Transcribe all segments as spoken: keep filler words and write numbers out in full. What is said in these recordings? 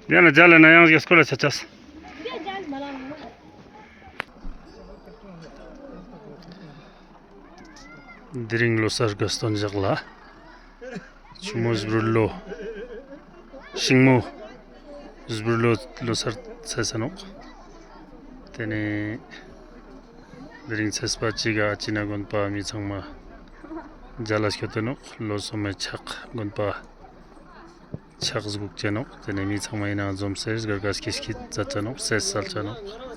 ཡང་ན་མཇལ་ལ་ན་ཡང་གི་སྐོར་ལ་ཆ་ཆས། དེ་རིང་ལོ་གསར་དགའ་སྟོན་ཞག་ལ། ཆུ་མོ་སྦྲུལ་ལོ། ཤིང་མོ་སྦྲུལ་ལོ་ལོ་གསར་ཚེས་ས་ནོག། དེ་ནས་དེ་རིང་ཚེས་པ་གཅིག་ག་ཨ་ཅི་ན་དགོན་པ་མི་ཚང་མ་མཇལ་ལ་སྐྱོད་དེ་ནོག། ལོ་སོ་མའི་ཕྱག་དགོན་པ་ཕྱག་སྒུག་ཅེས་ནོག། དེ་ནས་མི་ཚང་མ་ཡིན་ན་འཛོམས་སེ་སྒར་ག་སྐྱིད་སྐྱིད་མཛད་ཅེས་ནོག། སེ་སལ་ཅེས་ནོག།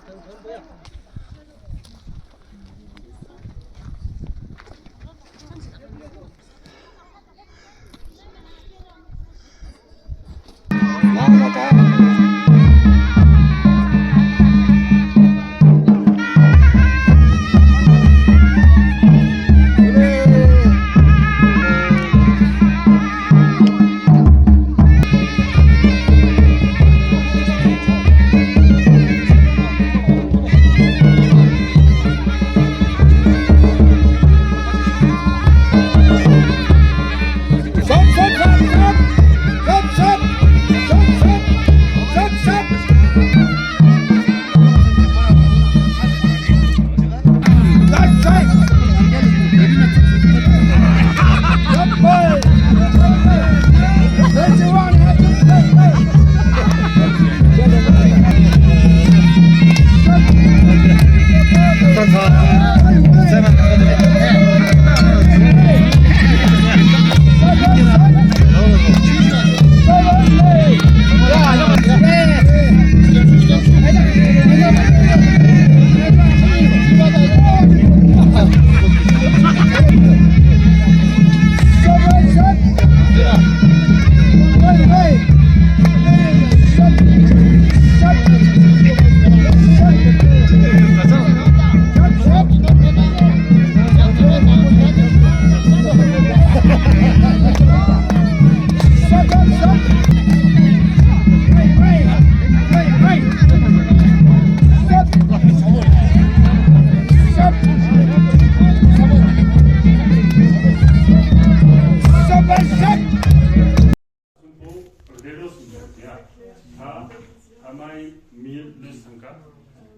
ཐ་མའི་མི་ལུས་སང་ཀ་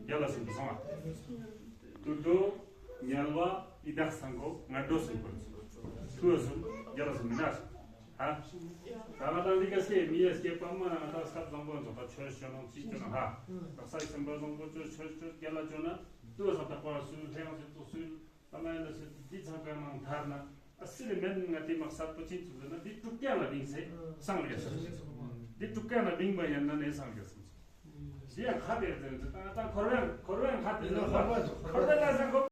རྒྱལ་ལ་སོང་སོང་ཨ། ཏུ་ཏུ་ཉལ་བ་ཡི་དྭགས་སང་གོ་ང་འགྲོ་སོང་གོ། ཐུ་བ་སོང་རྒྱལ་ལ་སོང་མི་ན་སོང་ཧ། ད་ང་དང་འདི་ཀ་སྐྱེ་མི་ཡ་སྐྱེ་པ་མ་ན་ང་དང་སྐབས་བཟང་པོ་ཚོ་ད་ཆོས་ཅོ་ནང་ཅི་ཅོ་ནང་ཧ། ད་ས་ཡི་སེམས་པ་བཟང་པོ་ཅོ་ཆོས་ཅོ་རྒྱལ་ལ་ཅོ་ན་ཏུ་བ་སང་ད་པ་སུ་ལྷ་ཡང་སུ་ཏུ་སུ། ཨ་མ་ཡིན་ན་ཟེར་འདི་ཚང་ཀ་ནང་ཐར་ན་ཨ་སི་རེ་མེན་ང་དེ་མ་གསར་པོ་ཅི་ཚུགས་ཟེར་ན་འདི་དཀྲུག་རྐྱང་ལ་བིང་སེ་སང་རེ་ཟེར། འདི་དཀྲུག་རྐྱང་ལ་བིང་པ་ཡིན་ན་ནས་སང་རེ་ཟེར། འདི་ཡང་ཁ་དེ་ཟེར་ད་ད་འཁོར་བའི་འཁོར་བའི་ཁ་དེ་ཟེར་འཁོར་བའི་ལ་ཟེར་འཁོར།